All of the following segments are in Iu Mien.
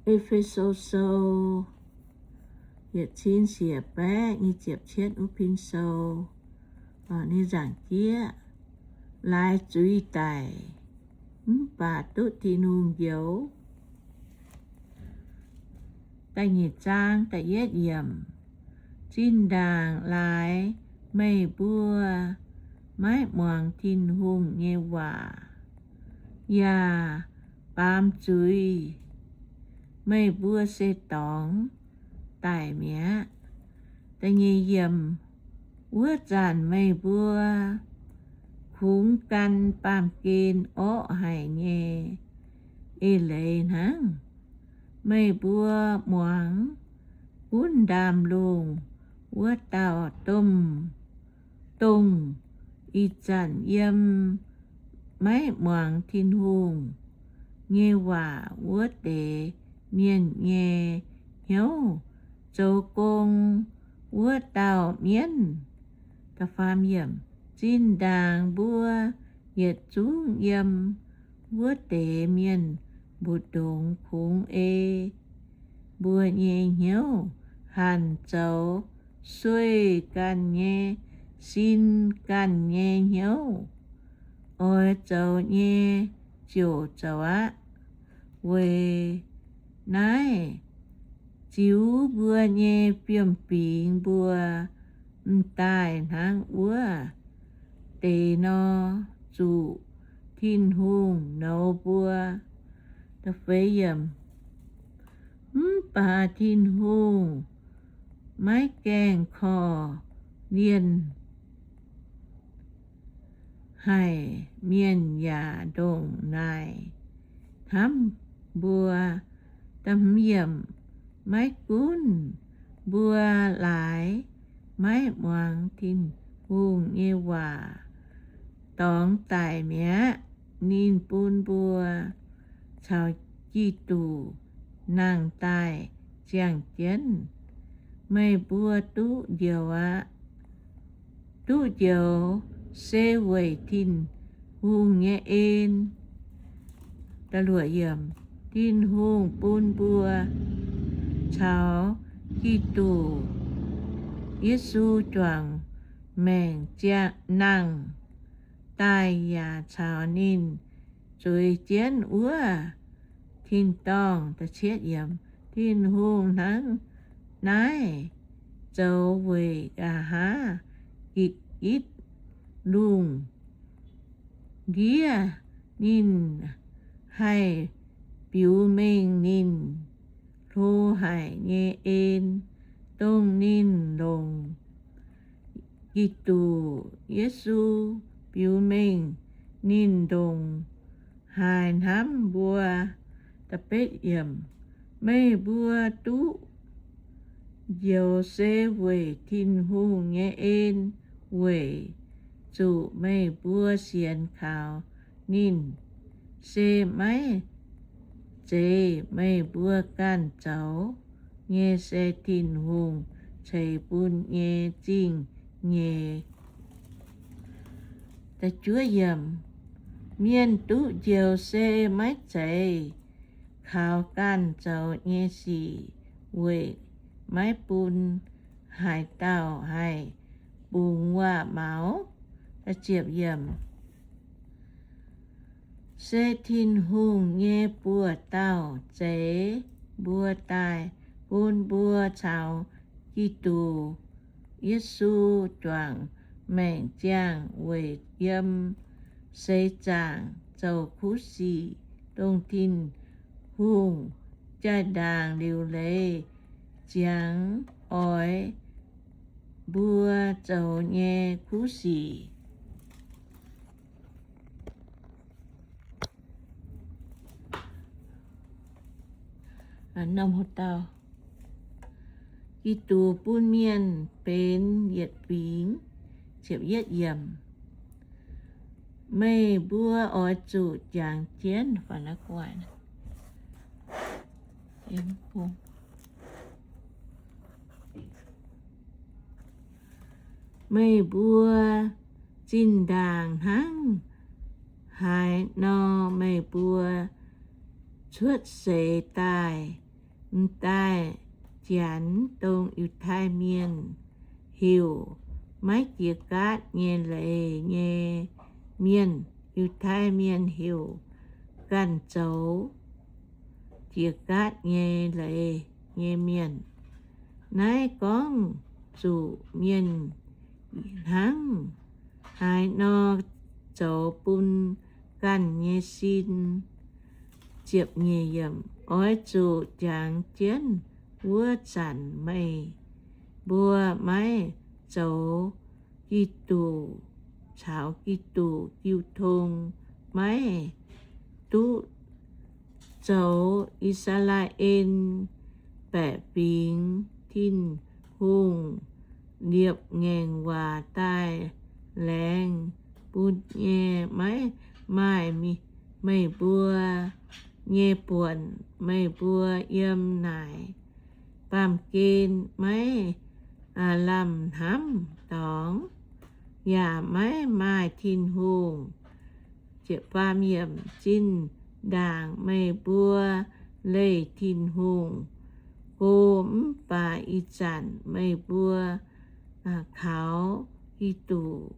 E^fe^so Sou yietc cin siec baeqv nyic ziepc cietv wuov pin sou, ninh nzaangc jieqv, laaix zuiz daic mv baac duqv Tin-Hungh njoux. Da'nyeic zaang da'yietv yiemc. Zinh ndaangc laaix meih mbuo maiv muangx Tin-Hungh nyei waac yaac baamz zuiz, meih mbuo se dorngx daic mi'aqv. Da'nyeic yiemc. Wuov zanc meih mbuo kungx gan baamh gen orqv haic nyei eix leiz hnangv. Meih mbuo muangx gunv ndaamv-lungh wuov dauh domh dongh ih zanc yiem maiv muangx Tin-Hungh nyei waac wuov deix mienh nyei hnyouv zoux gong wuov dauh mienv. Zinh ndaangc mbuo yietc zungv yiem wuov deix mienh mbu'ndongx kungx ei mbuo nyei hnyouv hanc zoux sueih ganh nyei sin ganh nyei hnyouv. Oix zoux nyei ziouc zoux aqv. Weic naaiv ziux mbuo nyei fiem-fingx mbuo m'daaih hnangv wuov deix nor, zuqc Tin-Hungh nouz mbuo. Mv baac Tin-Hungh maiv gaengh korv-lienh haic mienh yaac ndongc naaic hnamv mbuo. Maiv gunv mbuo laaix maiv muangx Tin-Hungh nyei waac dorngx daic mi'aqv, ninh bun mbuo caux Giduc nangh daaih ziangh jienv. Meih mbuo duqv njoux aqv. Duqv njoux se weic Tin-Hungh nyei en. Tin-Hungh bun mbuo caux Giduc Yesu juangc maengc ziangh nangh daaih yaac caux ninh zueiz jienv wuov tin-dorngh. Tin-Hungh hnangv naaiv zoux weic nqa'haav gitv-gitv lungh ndiev ninh haih biux mengh ninh hlo haic nyei en, dongh ninh longc Giduc Yesu biux mengh ninh ndongc haaix hnamv mbuo. Meih mbuo duqv njoux se weic Tin-Hungh nyei en, weic zuqc meih mbuo sienx kaux ninh. Se maiv zeiz meih mbuo ganh zoux nyei, se Tin-Hungh ceix bun nyei zingh nyeic. Mienh duqv njoux se maiv zeiz kaux ganh zoux nyei sic, weic maiv bun haaix dauh haih bungx waac-maux. Se Tin-Hungh nyei buoz-dauh zeix mbuo daaih, bun mbuo caux Giduc Yesu juangc maengc ziangh weic yiem seix zaangc zoux kuv sic, dongh Tin-Hungh jaa-ndaangc liuc leiz ziangx oix mbuo zoux nyei kuv sic. Giduc bun mienh benx yietc fingx. Meih mbuo oix zuqc jangx jienv. Meih mbuo zinh ndaangc hnangv haaix nor meih mbuo cuotv seix daaih, m'daaih Janx, dongh Yiutai Mienh heuc maiv jiex gaatv nyei leiz nyei mienh. Yiutai Mienh heuc ganh zoux jiex gaatv nyei leiz nyei mienh. Naaiv gorngv zuqc mienh hnangv haaix nor zoux bun ganh nyei sin. Oix zuqc jangx jienv wuov zanc meih mbuo maiv zoux Giduc caux Giduc jiu tong, maiv duqv zoux I^saa^laa^en Baeqc Fingx Tin-Hungh liepc ngaengc waac daaih laengz bun nyei. Maiv maaih meih mbuo nyei buonc, meih mbuo yiem naaic baamh gen maiv lamh hnamv dorngx, yaac maiv maaih Tin-Hungh. Zinh ndaangc meih mbuo leih Tin-Hungh go, mv baac ih zanc meih mbuo kaux Giduc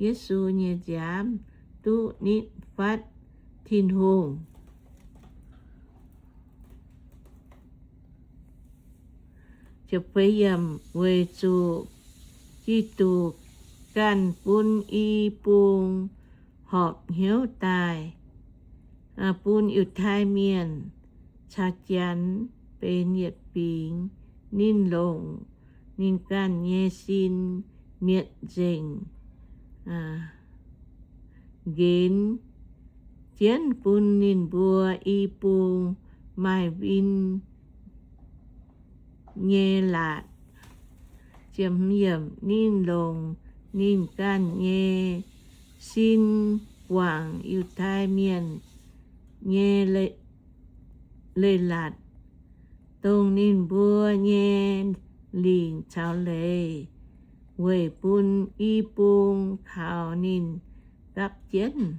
Yesu nyei nziaamv duqv nitv fatv Tin-Hungh. Weic zuqc Giduc ganh bun i bung horpc hnyouv daaih, bun Yiutai Mienh caux Janx benx yietc fingx. Ninh longc ninh ganh nyei sin mietc nzengc nqenx jienv bun ninh mbuo i bung maaih win nyei laatc. Ninh longc ninh ganh nyei sin guangc Yiutai Mienh nyei leiz-latc, dongh ninh mbuo nyei lingc caux leiz, weic bun i bung kaux ninh gapv jienv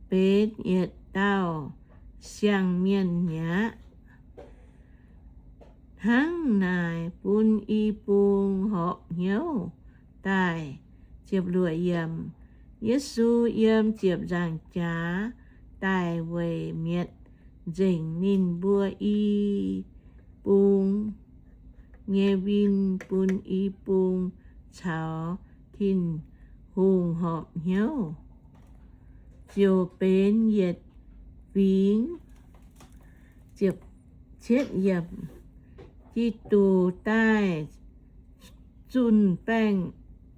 benx yietc dauh siang-mienh mi'aqv. Hnangv naaic bun i bung horpc hnyouv daaih. Yesu yiem ziepc nzaangc jaax daaih weic mietc nzengc ninh mbuo i bung nyei win, bun i bung caux Tin-Hungh horpc hnyouv, ziouc benx yietc fingx. Giduc daaih zunh baengh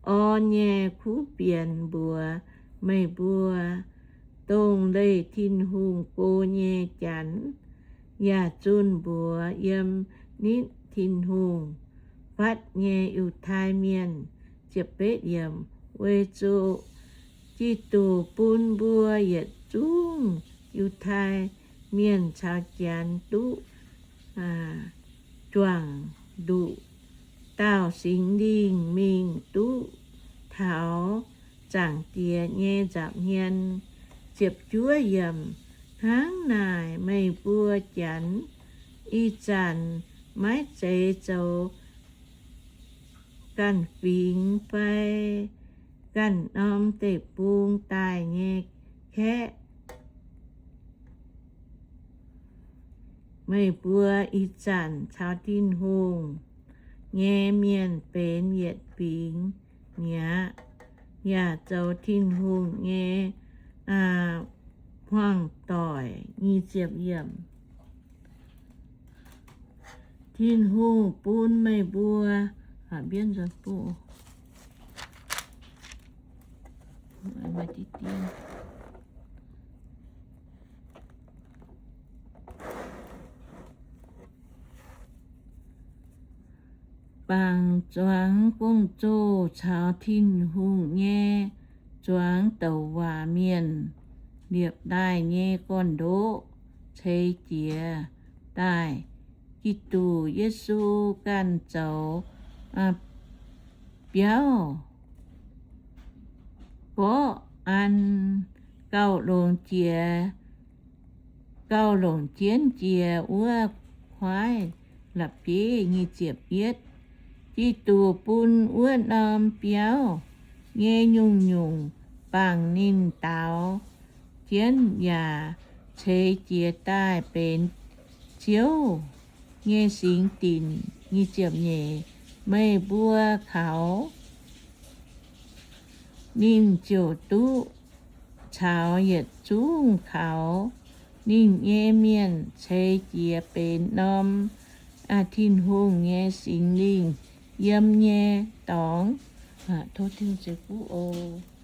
orn nyei kuv fienx mbuox meih mbuo, dongh leih Tin-Hungh go nyei Janx, yaac zunh mbuox yiem nitv Tin-Hungh fatv nyei Yiutai Mienh. Weic zuqc Giduc bun mbuo yietc zungv Yiutai Mienh caux Janx duqv juangc nduqc dauh Singx Lingh mingh duqv taux Zaangc Diex nyei nza'hmien. Hnangv naaic, meih mbuo Janx ih zanc maiv zeiz zoux ganh fingx fai ganh norm deic-bung daaih nyei kaeqv. Meih mbuo ih zanc caux Tin-Hungh nyei mienh benx yietc fingx mi'aqv, yaac zoux Tin-Hungh nyei hmuangv-doic. Tin-Hungh bun meih mbuo bangc zuangx gong-zoh caux Tin-Hungh nyei zuangx douc waac mienh liepc daaih nyei gorn-ndoqv ceix jiez daaih. Giduc Yesu ganh zoux biauv gorqv an gauh longc jiex, gauh longc jienv jiex wuov kuaaiv la'bieiv. Nyic ziepc yietv. Giduc bun wuov norm biauv nyei nyungc-nyungc bangc ninh daaux jienv yaac ceix jiez daaih benx Ziouv nyei singx dinc. Nyic ziepc nyeic. Meih mbuo kaux, ninh ziouc duqv caux yietc zungv kaux ninh nyei mienh ceix jiez benx norm Tin-Hungh nyei Singx Lingh yiem nyei dorngx. Tov Tin-Hungh ceix fuqv oc.